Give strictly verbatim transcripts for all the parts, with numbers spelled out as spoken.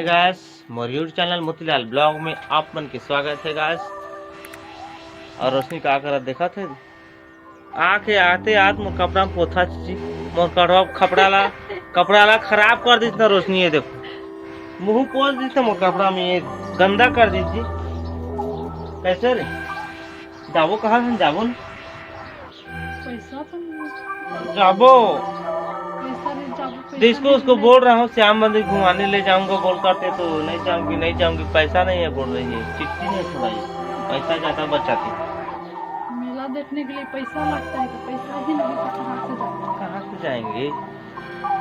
गाइस, मोर YouTube channel Motilal blog में आप मन के स्वागत है गाइस। और रोशनी का करत देखत है, आके आते आत मोर कपड़ा में पोथा जी, मोर कपड़ा, कपड़ा ला, कपड़ा ला खराब कर दीस ना रोशनी। ये देखो, मुंह पोछ दीस ना मोर कपड़ा में, ये गंदा कर दीस जी। कैसे रे? जाबो कहाँ हम जाबो ना? पैसा तो नहीं। जाबो। पैसा नहीं, जाबो, पैसा जिसको नहीं उसको है। बोल रहा हूँ, श्याम मंदिर घुमाने ले जाऊंगा बोल करते तो नहीं जाऊंगी, नहीं जाऊंगी, पैसा नहीं है बोल रही है, चिट्ठी नहीं सुनाई, पैसा ज्यादा बचाती। मेला देखने के लिए पैसा लगता है, तो पैसा ही नहीं तो कहाँ से जाऊंगा? कहाँ से जाएंगे?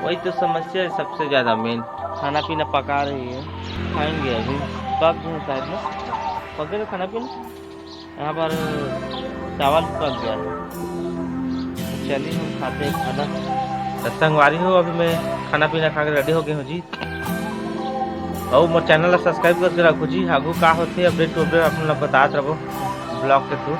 वही तो समस्या है सबसे ज्यादा मेन। खाना पीना पका रही है, खाएंगे अभी, पक गए शायद ना, पक गए खाना पीना। यहाँ पर चावल पक गया है। चलिए हम खाते हैं खाना। तो संगवारी हो, अभी मैं खाना पीना खा के रेडी हो गया हूँ जी। और मोर चैनल ला सब्सक्राइब करके रखो जी, आगू का होथे अपडेट टू अपडेट आप लोग बतात रहो ब्लॉग के थ्रू।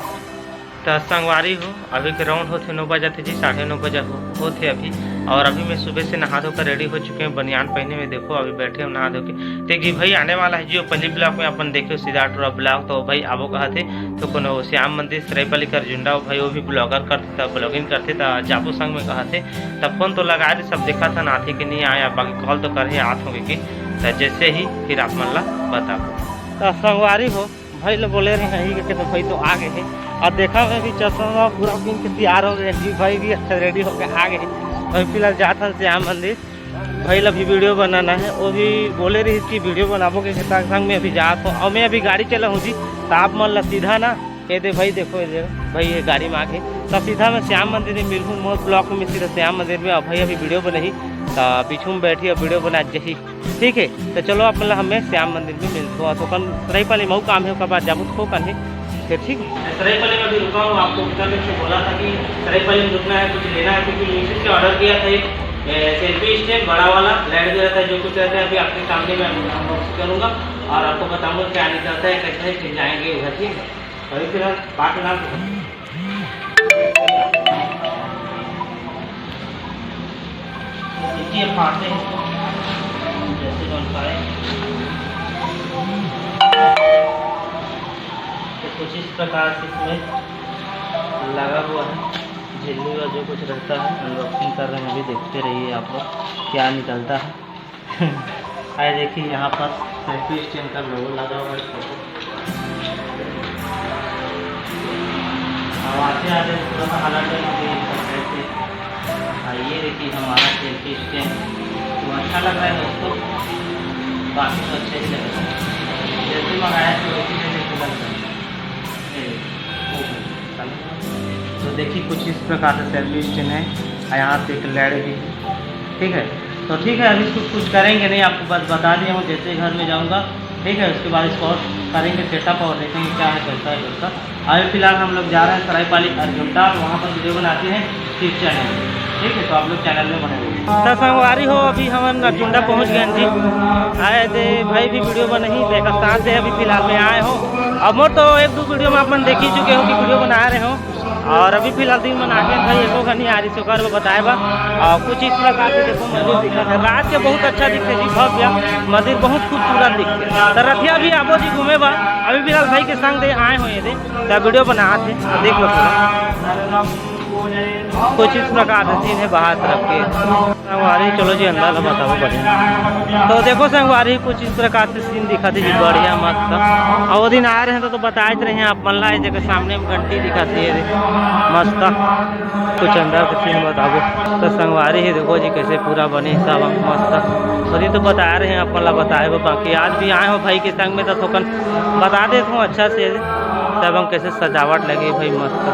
तो संगवारी हो, अभी के राउंड होथे नौ बजे थे जी, साढ़े नौ बजे हो, होथे अभी। और अभी मैं सुबह से नहा धो कर रेडी हो चुके हैं, बनियान पहने हुए। देखो अभी बैठे हो नहा धो के। तो एक जी भाई आने वाला है जी, वो पहली ब्लॉग में अपन देखे सीधा टूरा ब्लॉग, तो भाई आबो कहा थे तो कोनो श्याम मंदिर सरायपाली कर जुंडा भाई, वो भी ब्लॉगर करते था, ब्लॉगिंग करते था, जाबो संग में कहा थे। तब फोन तो लगा रहे, सब देखा था ना आथे कि नहीं आया, बाकी कॉल तो कर ही आत होंगे कि। तो जैसे ही फिर आप मन ला बताबो। तो संगवारी हो, भाई ला बोले रहे हैं कि तो भाई तो आ गए हैं। और देखा मैं भी चश्मा पूरा पहन के तैयार हो गए हैं जी, भाई भी अच्छा रेडी होके आ गए हैं। अभी फिलहाल जात हन श्याम मंदिर, भाई ला भी वीडियो बनाना है, वो भी बोले रही कि वीडियो बनाबो के खेता संग में अभी जात हो। और मैं अभी गाड़ी चला हूँ जी, तो आप मन ला सीधा ना ये दे भाई, देखो ये दे भाई, ये गाड़ी में आके तो सीधा मैं श्याम मंदिर में मिलूँ, मोर ब्लॉक में सीधा श्याम मंदिर में। और भाई अभी वीडियो बनाही, तो पीछू में बैठी अब वीडियो बना जही। ठीक है, तो चलो आप मतलब हमें श्याम मंदिर में मिलते हो, तो कन सरायपाली मऊ काम है, ओकर बाद जाबो तो कन है। फिर ठीक है, सरायपाली में भी रुका हूँ, आपको उतना देर से बोला था कि सरायपाली में रुकना है, कुछ लेना है, क्योंकि मीशो से ऑर्डर किया था एक सेल्फी स्टैंड बड़ा वाला, लाइट भी रहता है, जो कुछ रहता है, अभी आपके सामने मैं अनबॉक्स करूँगा और आपको बताऊँगा क्या निकलता है, कैसे है, फिर जाएंगे उधर। ठीक है, अभी फिलहाल बात ना करो। देखिए, फाड़ते हैं जैसे बन पाए। तो कुछ इस प्रकार से इसमें लगा हुआ है, झिल्ली और जो कुछ रहता है, अनबॉक्सिंग कर रहे हैं, अभी देखते रहिए आप लोग क्या निकलता है। आए देखिए, यहाँ पर सेल्फी स्टैंड का लोगो लगा हुआ है, फोटो। अब आते आते थोड़ा सा हालात है, मुझे ये सब कैसे। हाँ, ये देखिए हमारा सेल्फी स्टैंड, तो अच्छा लग रहा है दोस्तों, बाकी तो अच्छा ही लग रहा है। जैसे मंगाया तो वैसे ही जैसे लग रहा है। ये देखिए, वो तो देखिए, कुछ इस प्रकार से सेल्फी स्टैंड है। और यहाँ पे एक लैड भी है, ठीक है। तो ठीक है, अभी इसको कुछ करेंगे नहीं, आपको बस बता दिया हूँ, जैसे घर में जाऊँगा, ठीक है, उसके बाद इसको और करेंगे सेटअप और देखेंगे क्या है, कैसा है, कैसा। अभी फिलहाल हम लोग जा रहे हैं सरायपाली अर्जुंडा, तो वहाँ पर वीडियो बनाते हैं फिर चैनल, ठीक है, तो आप लोग चैनल में बने रहिए। तो संगवारी हो, अभी हमन अर्जुंडा पहुँच गए हैं जी। आए थे भाई भी वीडियो बनाही, तो एक साथ दे अभी फिलहाल में आए हो। अब मोर तो एक दो वीडियो में आप मन देख ही चुके हो कि वीडियो बना रहे हो। और अभी फिलहाल दिन मन आगे भाई एको घनी आ रही ओकर बताए बा। और कुछ इस प्रकार से देखो मंदिर दिखत है, रात के बहुत अच्छा दिखते जी, भव्य मंदिर बहुत खूबसूरत दिखते। तो रथिया भी आबो जी घूमे बा, अभी फिलहाल भाई के संग दे आए हो ये दे, तो वीडियो बनात है, तो देख लो पूरा। कुछ इस प्रकार से सीन है बाहर तरफ के। संगवारी, चलो जी, अंदर ला बताओ बढ़िया। तो देखो संगवारी, कुछ इस प्रकार से सीन दिखत है जी, बढ़िया मस्त। और वो दिन आए रहे तो, तो बताए रहे हैं आप मन ला, ये जगह सामने में घंटी दिखत है, ये मस्त। कुछ अंदर के सीन बताबो। तो संगवारी ही देखो जी, कैसे पूरा बने सब मस्त। अभी तो बता रहे हैं आप मन ला बताए बर, बाकी आज भी आए हो भाई के संग में, तो थोकन बता देत हूँ अच्छा से सब हम कैसे सजावट लगे भाई, मस्त।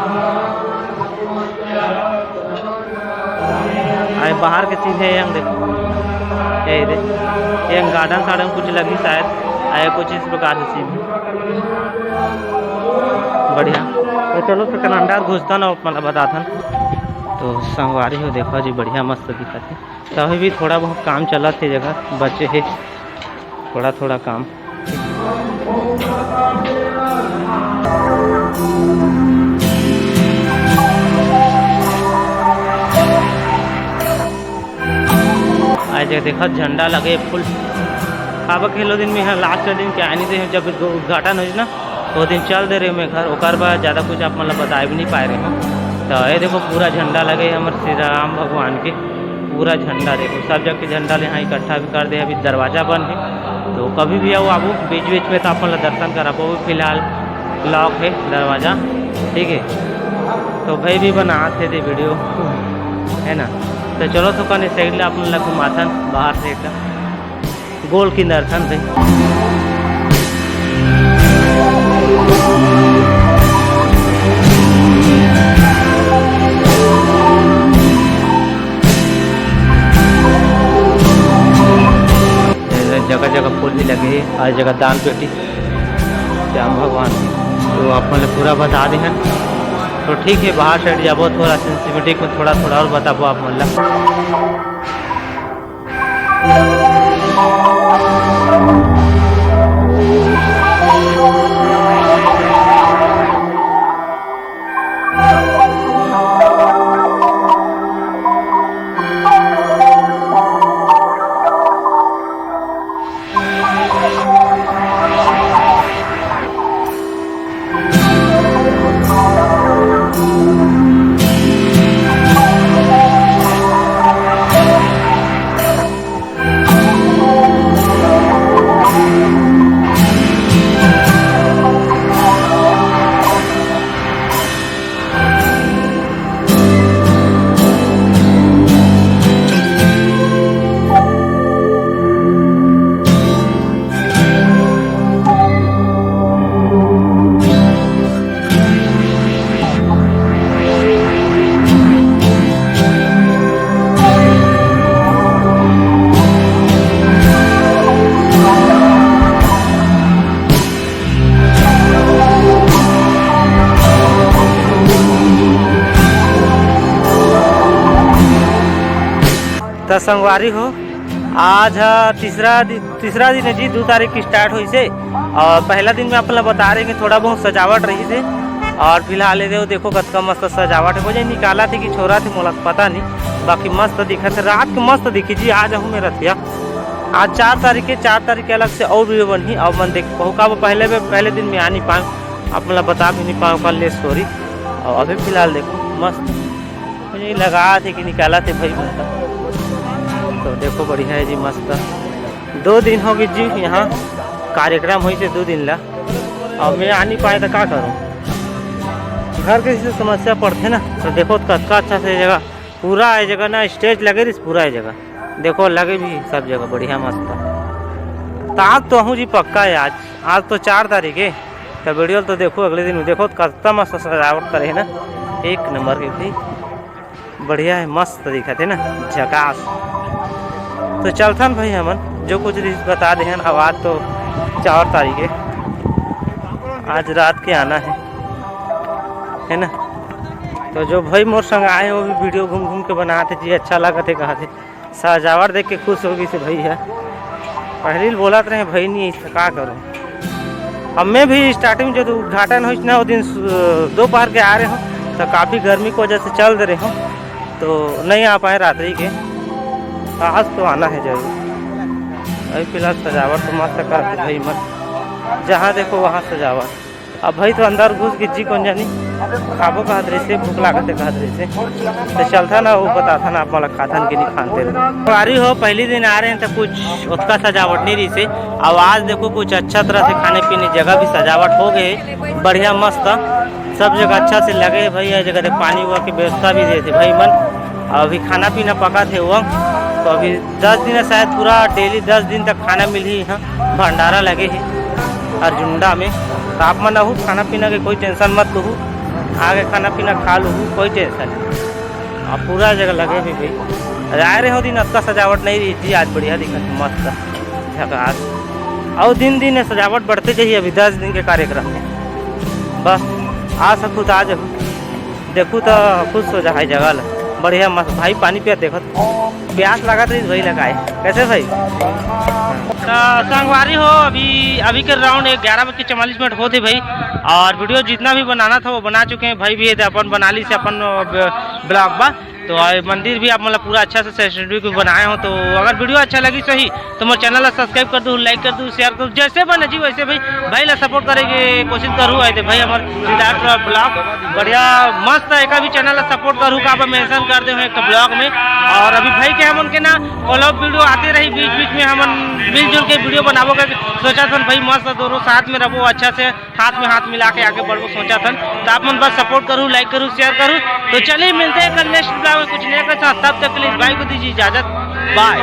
आए बाहर के सीन है, यंग देखो, ये दे, यंग गार्डन सार्डन कुछ लगी शायद, आए कुछ इस प्रकार से सीन है। बढ़िया। तो चलो, तो कनांडा घुसता ना, मतलब बताथन। तो संगवारी हो, देखो जी, बढ़िया मस्त दिखत है। तो अभी भी थोड़ा बहुत काम चलत है, जगह बचे है, थोड़ा थोड़ा काम। आज देखा, झंडा लगे फुल। काबर के हेलो दिन में यहाँ लास्ट दिन के आनी दे, जब उद्घाटन होइस ना, वो दिन चल दे रहे मैं घर, ओकर बाद ज़्यादा कुछ आप मन ला बताए भी नहीं पाए रहे हूँ। तो ये देखो, पूरा झंडा लगे हे हमर श्री राम भगवान के, पूरा झंडा देखो, सब जगह के झंडा ले यहाँ इकट्ठा भी कर दे। अभी दरवाजा बंद है, तो कभी भी आओ, आबू बीच बीच में तो आप मन ला दर्शन कराबो। अभी फिलहाल लॉक है दरवाजा, ठीक है। तो भाई भी बनात हे दे वीडियो, है ना। तो चलो, तो कने साइड ले आप मन ला घुमाथन बाहर से एक गोल किंदरथन भाई। जगह जगह फूल भी लगे हे, हर जगह दान पेटी श्याम भगवान। तो आप मन ला पूरा बता दे हैं। तो ठीक है, बाहर साइड जाबो, थोड़ा सिनेमैटिक में थोड़ा थोड़ा और बताबो आप मन ला। त संगवारी हो, आज ह तीसरा दि-, तीसरा दिन है जी, दू तारीख की स्टार्ट होइस हे। और पहला दिन में आप ला बता रहे कि थोड़ा बहुत सजावट रहिस हे, और फिलहाल ये देखो, कतका मस्त सजावट है। मुझे निकालथे कि छोड़थे, मोला पता नहीं, बाकी मस्त दिखत हे। रात के मस्त दिखी जी, आज हूँ मैं रथिया। आज चार तारीख के, चार तारीख के अलग से और वीडियो बनही। और मन देख पाहू का, वो पहले में, पहले दिन में आ नहीं पाए, आप मन ला बता भी नहीं पाए का ले स्टोरी। और अभी फिलहाल देखो, मस्त मुझे लगाथे कि निकालथे भाई मन का। तो देखो, बढ़िया है जी, मस्त। दो दिन हो गए जी, यहाँ कार्यक्रम होइस हे दो दिन ला, अब मैं आ नहीं पाए तो का करूँ, घर के से समस्या पड़थे ना। तो देखो, कतका अच्छा से जगह, पूरा ये जगह ना स्टेज लगे रहिस, पूरा ये जगह देखो, लगे भी सब जगह बढ़िया मस्त। तो आज तो हूँ जी पक्का है, आज, आज तो चार तारीख है। तो वीडियो तो देखो, अगले दिन देखो, कतका मस्त सजावट करे हे ना, एक नंबर के भाई, बढ़िया है, मस्त दिखत हे ना, झकास। तो चलथन भाई, हमन जो कुछ रहिस बता देहन। अब आज तो चार तारीख है, आज रात के आना है, है ना। तो जो भाई मोर संग आए हे, वो भी वीडियो घूम घूम के बनात हे जी, अच्छा लागत हे, कहत हे। सजावट देख के खुश हो गइस हे भैया। पहली बोलत रहे भाई नहीं, तो का करूँ। अब मैं भी स्टार्टिंग जो उद्घाटन होइस ना, वो दिन सु-, दोपहर के आ रहे हूँ, तो काफ़ी गर्मी की वजह से चल दे रहे हूँ, तो नहीं आ पाए रात्रि के। आज तो आना है जरूर। अभी फिलहाल सजावट तो मस्त कर भाई मन, जहाँ देखो वहाँ सजावट। अब भाई तो अंदर घुस के जी कोन जानी, खाबो कहत रहिस हे, भूख लागत हे कहत रहिस हे। तो चलथन ना, वो बताथन ना आप मन ला खाथन कि नहीं खान तेन। संगवारी हो, पहली दिन आ रहे हैं तो कुछ ओतका सजावट नहीं रहिस हे। अब आज देखो, कुछ अच्छा तरह से खाने पीने जगह भी सजावट हो गए, बढ़िया मस्त, सब जगह अच्छा से लगे हे भाई। हर जगह देख, पानी हुआ की व्यवस्था भी देथे भाई मन। अभी खाना पीना पकाथे हुआ, तो अभी दस दिन है शायद, पूरा डेली दस दिन तक खाना मिलही यहाँ, भंडारा लगे हे अर्जुंडा में। तो आप मन अहू खाना पीना के कोई टेंशन मत लूहू, आके खाना पीना खा लूहू, कोई टेंशन नहीं। अब पूरा जगह लगे हे भाई। आए रहे हो दिन अतका सजावट नहीं रहिस जी, आज बढ़िया दिखत हे, मस्त झकास। और दिन दिन ये सजावट बढ़ते जाही, अभी दस दिन के कार्यक्रम है। बस आज सब कुछ आ जाहू। देखू तो खुश हो जा है जगह ला। बढ़िया मस्त भाई, पानी पिया देखत, प्यास लागत रही भाई लगाए। कैसे भाई? तो संगवारी हो, अभी, अभी के राउंड ग्यारह बज के चवालीस मिनट होत हे भाई। और वीडियो जितना भी बनाना था वो बना चुके हैं भाई, भी ये अपन बना ली से अपन ब्लॉग बा। तो और मंदिर भी आप मन ला पूरा अच्छा से सैनिटरी भी बनाए हो। तो अगर वीडियो अच्छा लगी सही तो मोर चैनल ला सब्सक्राइब कर दू, लाइक कर दू, शेयर कर दू, जैसे बने जी वैसे भाई, भाई ला सपोर्ट करे के कोशिश करू। आए थे भाई हमर सिद्धार्थ ब्लॉग बढ़िया मस्त है, एका भी चैनल ला सपोर्ट करू, का मेंशन कर दे हो एक ब्लॉग में। और अभी भाई के हमन के ना कोलैब वीडियो आते रही बीच बीच में, हमन मिलजुल के वीडियो बनाबो करके सोचा था भाई, मस्त दोनों साथ में रहो, अच्छा से हाथ में हाथ मिला के आगे बढ़बो सोचा था। तो आप मन बस सपोर्ट करू, लाइक करू, शेयर करू। तो चलिए मिलते हैं कल नेक्स्ट ब्लॉग में कुछ नया के साथ, तब तक के लिए भाई को दीजिए इजाजत, बाय।